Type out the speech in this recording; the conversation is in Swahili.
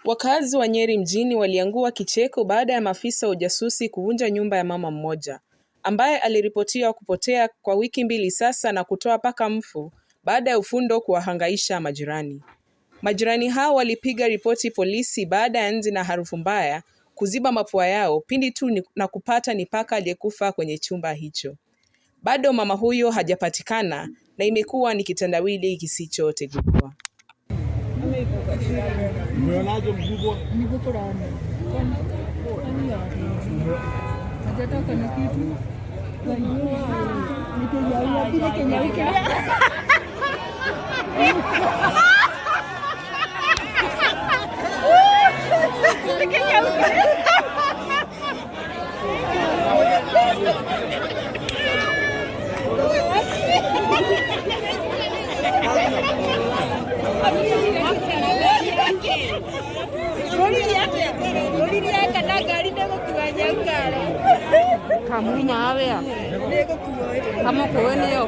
Wakazi wa Nyeri mjini waliangua kicheko baada ya maafisa wa ujasusi kuvunja nyumba ya mama mmoja ambaye aliripotiwa kupotea kwa wiki mbili sasa na kutoa paka mfu baada ya ufundo kuwahangaisha majirani. Majirani hao walipiga ripoti polisi baada ya nzi na harufu mbaya kuziba mapua yao pindi tu na kupata ni paka aliyekufa kwenye chumba hicho. Bado mama huyo hajapatikana na imekuwa ni kitendawili kisichoteguliwa. Kamunya awea kamukuwe niyo